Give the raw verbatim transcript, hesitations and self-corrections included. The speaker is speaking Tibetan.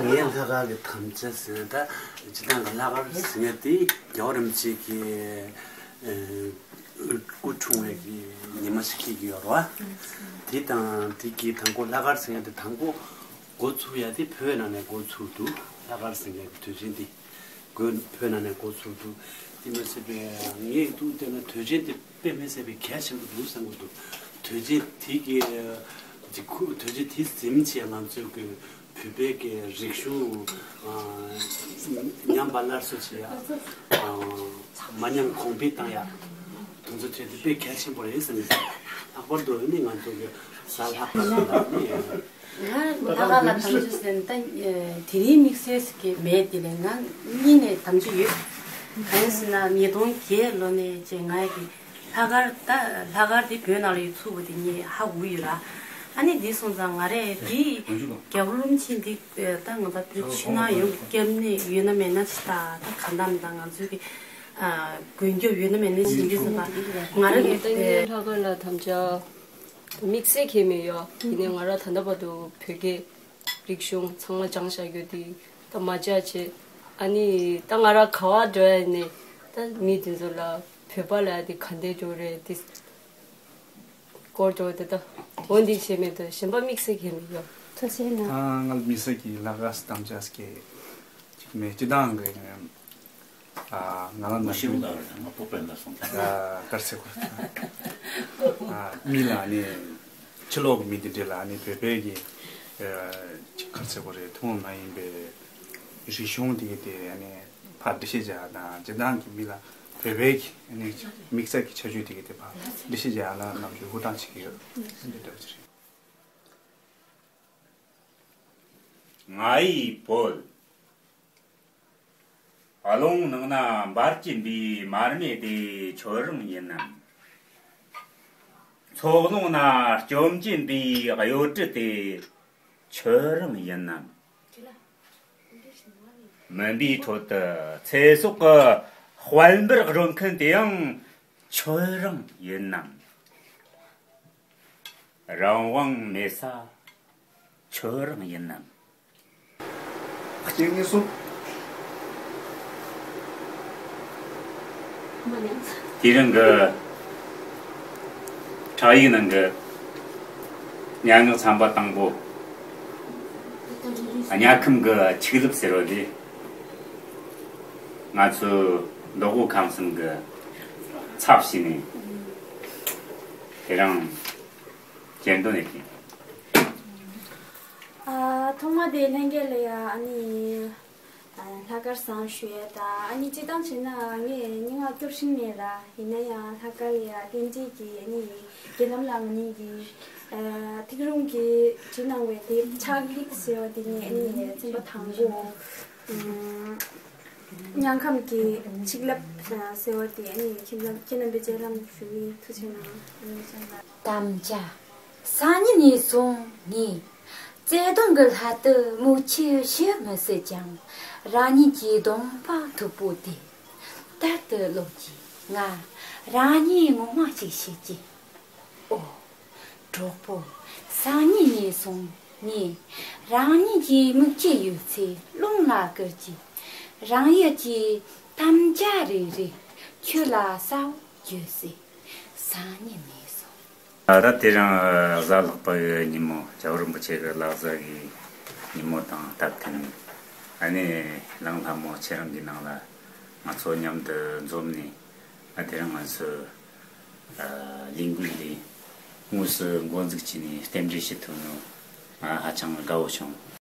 ངས་ལྷག་དཀར་གྱི་དམ་བཅའ་ཟེར་ན། ད་སྤྱིར་བཏང་གི་ལྷག་དཀར་ཟེར་མཁན་དེ་རྒྱལ་བ་རིན་པོ་ཆེ་གི་ཨ་སྐུ་འཁྲུངས་པའི་གི་ཉི་མ་ཞིག་འཁེལ་གྱི་ཡོད་རེད་བ། དེ་དང་དེ་གི་དང་པོ་ལྷག་དཀར་ཟེར་མཁན་དེ་དང་པོ་འགོ་ཚུགས་ཡ་དེ་བོད་ནང་ནས་འགོ་ཚུགས་འདུག་ལྷག་དཀར་ཟེར་མཁན་གྱི་དུས་ཆེན་འདི་བོད་བོད་ནང་ནས་འགོ་ཚུགས་འདུག་དེ་མ་ཟད་པའི་ངས་འདུག་བལྟས་ན་དུས་ཆེན་དེ་དཔེ་མི་སྲིད་པའི་གལ་ཆེན་པོ་འདུག་བསམ་གྱི་འདུག་དུས་ཆེན་དེ་གི་ཅིག་ཁུ་དུས་ཆེན་དེ་ཟིན་བྱས་ང་ཚོའི་གི་བོད་པའི་གི་རིག་གཞུང་ཨ་ཉམས་པ་སླར་གསོ་བྱེད་ཡ། ཨ་མ་ཉམས་གོང་འཕེལ་བཏང་ཡ། དེ་ཚོ་བྱས་ཏེ་དཔེ་གལ་ཆེན་པོ་རེད་བསམ་གྱི་འདུག་ལྷག་པར་དུ་ནི་ང་ཚོ་གི་གཟའ་ལྷག་པ་ཟེར་ལ་ནི། ང་ལྷག་དཀར་ལ་དམ་བཅའ་ཟེར་ན་ད་དེ་རིང་དམིགས་བསལ་ཞིག་མེད། དེ་ལས་ང་གཉིས་ནས་དམ་བཅའ་ཡོད། གང་ཡིན་ཟེར་ན་ཉིས་སྟོང་བརྒྱད་ལོ་ནས་བྱས་ང་ཡི་ལྷག་དཀར་ད་ལྷག་དཀར་དེ་བོད་ནང་ལ་ཡོད་ཚུགས་པ་དེ་ངས་ཧ་གོ་ཡོད་ར། ཨ་ནི་དེ་སོང་ཙང་ང་རས་དེ་རྒྱལ་བ་རིན་པོ་ཆེ་འདི་ད་ང་ཚོ་བོད་ཕྱི་ནང་ཡོངས་སྐྱབས་གནས་ཡོད་ན་མེད་ན་ཅི་ད་ད་ག་འདྲ་མི་འདྲ་ང་ཚོའི་གི་ཨ་མགོན་སྐྱབས་ཡོད་ན་མེད་ན་ཞིག་འདི་སོང་ཙང་ང་ར་གི་ད་ངས་ལྷག་དཀར་ལ་དམ་བཅའ། དམིགས་བསལ་གང་ཡང་མེད་ཡ། ཡིན་ནའི་ང་ར་ད་ལྟ་བར་དུ་བོད་སྐད་རིག་གཞུང་ཚང་མ་སྦྱངས་བཞག་རྒྱུ་དེ་ད་མ་བརྗེད་བྱས། ཨ་ནི་ད་ང་ར་ག་བ་འགྲོ་ཡ་ཡིན་ནའི་ད་མི་དེ་ཚོ་ལ་བོད་པ་ལབ་ཡ་དེ་ག་འདྲས་འགྲོ་རེད་དེ་སྐོར་འགྲོ་དེ་ད་འོ་འདི་བྱས་མེད་དུ་གཞན་པ་དམིགས་བསལ་གང་ཡང་མེད་ཡ། ཐུགས་རྗེ་གནང་། ང་ལ་དམིགས་བསལ་གྱི་ལྷག་དཀར་དམ་བཅའ་སྐད་ཅིག་མེད། སྤྱིར་བཏང་གི་ཨ་ང་རང་ནང་ཁུལ་ང་པོ་པན་ལ་སོང་། ཨ་དཀར་ཚེ་གོ་ཨ་མི་ལ་ནི་ཕྱི་ལོགས་ཀྱི་མི་དེ་འདྲ་ལ་ནི་བོད་པའི་གི་ཨ་དཀར་ཚེ་གོ་རེད། ཐུན་མོང་མ་ཡིན་པའི་རིག་གཞུང་དེ་གི་དེ་ནི་ཕར་འགྲེལ་བཤད་བྱ་དང་། སྤྱིར་བཏང་གི་མི་ལ་བོད་པའི་གི་ནི་དམིགས་བསལ་གྱི་ཁྱད་ཆོས་དེ་གི་དེ་ཕར་འགྲེལ་བཤད་བྱ་ཡ་ལ་ནམ་རྒྱུན་ཧུར་ཐག་བྱེད་ཀྱི་ཡོད། འདི་འདྲ་བ་ཅིག་རེད། ང་ཡི་བོད། རླུང་ནང་ན་འབར་གྱིན་པའི་མར་མེ་དེ་ཁྱོད་རང་ཡིན་ནམ། མཚོ་རླུང་ན་སྐྱོམ་གྱིན་པའི་གཡོ་སྒྱུ་དེ་ཁྱོད་རང་ཡིན་ནམ། མུན་པའི་ཁྲོད་དུ་ཚེ་སྲོག་གི་དཔལ་འབར་རོལ་མཁན་དེ་ཡང་ཁྱོད་རང་ཡིན་ནམ། རང་དབང་མེད་ས་ཁྱོད་རང་ཡིན་ནམ། སྐྱེ་དངོས་སུ། དེ་རིང་གི་ཕྲག་ཡིག་ནང་གི་སྙན་ངག་ཚན་པ་དང་པོ། དམྱལ་ཁམས་ཀྱི་ཆིག་ལབ་ཟེར་བ་དེ། ང་ཚོའི་མདོ་དབུས་ཁམས་གསུམ་གྱི་ཚབ་བྱས་ནས་དེ་རིང་སྙན་དོན་ཡིན། ཨ་ཐོག་མ་དེ་ལྷན་རྒྱས་ལ་ཡ་ཨ་ནི་ཨ་ལྷག་དཀར་བཟང་ཞུ་ཡ་དང་། ཨ་ནི་སྤྱིར་བཏང་བྱས་ན་ངས་སྙན་ངག་སྐྱོར་ཤེས་མེད་ར། ཡིན་ན་ཡང་ལྷག་དཀར་ལ་ཡ་རྟེན་འབྲེལ་གྱིས་ཨ་ནི་རྒྱལ་ལམ་ལགས་ང་གཉིས་ཀྱིས་ཨ་ཐིག་རུམ་གྱིས་བྲིས་གནང་བའི་དེབ་ཕྱག་ལེན་ཟེར་བ་དེ་ནས་ཨ་ནི་ཚན་པ་དང་པོ། ཨ་དམྱལ་ཁམས་ཀྱི་ཆིག་ལབ་ཟེར་བ་དེ་ཨ་ནི་ཁྱེད་རྣམ་ཁྱེད་རྣམ་པས་མཇལ་ལམ་ཞུ་བའི་ཐུགས་ཆེ་གནང་། ཨ་ནི་ཅན་ལ། དམ་བཅའ། སང་ཉིན་ནས་བཟུང་ངས་བརྩེ་དུང་གི་ལྷ་དུ་མིག་ཆུ་ཤོར་མི་སྲིད་ཀྱང་། རང་ཉིད་ཀྱི་གདོང་པ་མཐུག་པོ་དེ་བསྟར་དུ་ལོག་གྱིས། ང་རང་ཉིད་ངོ་མ་གཅིག་བྱེད་ཀྱི། ཨོ། གྲོགས་པོ། སང་ཉིན་ནས་བཟུང་ངས་རང་ཉིད་ཀྱི་མིག་ཆུ་ཡོད་ཚད་རླུང་ལ་བསྐུར་གྱིས། རང་ཡུལ་གྱི་དམ་བཅའ་རེ་རེ་ཁྱོད་ལ་གསལ་བོ་བརྗོད་སྲིད། སང་ཉིན་ནས་བཟུང་། ད་དེ་རིང་གཟའ་ལྷག་པ་གི་ཉིན་མོ། རྒྱལ་བ་རིན་པོ་ཆེ་གི་བླ་གཟའ་གི་ཉིན་མོ་དང་སྟབས་བསྟུན་ནས། ཨ་ནི་གླིང་ལྷ་མོ་ཁྱེད་རང་གི་ནང་ལ་ང་ཚོ་མཉམ་དུ་འཛོམས་ནས། ཨ་དེ་རིང་ང་ཚོས་ཨ་ལས་འགུལ་འདི་དངོས་སུ་འགོ་འཛུགས་བྱས་ནས་རྟེན་འབྲེལ་ཞུ་ཐུབ་ནོ། ང་ཧ་ཅང་དགའ་བོ་བྱུང་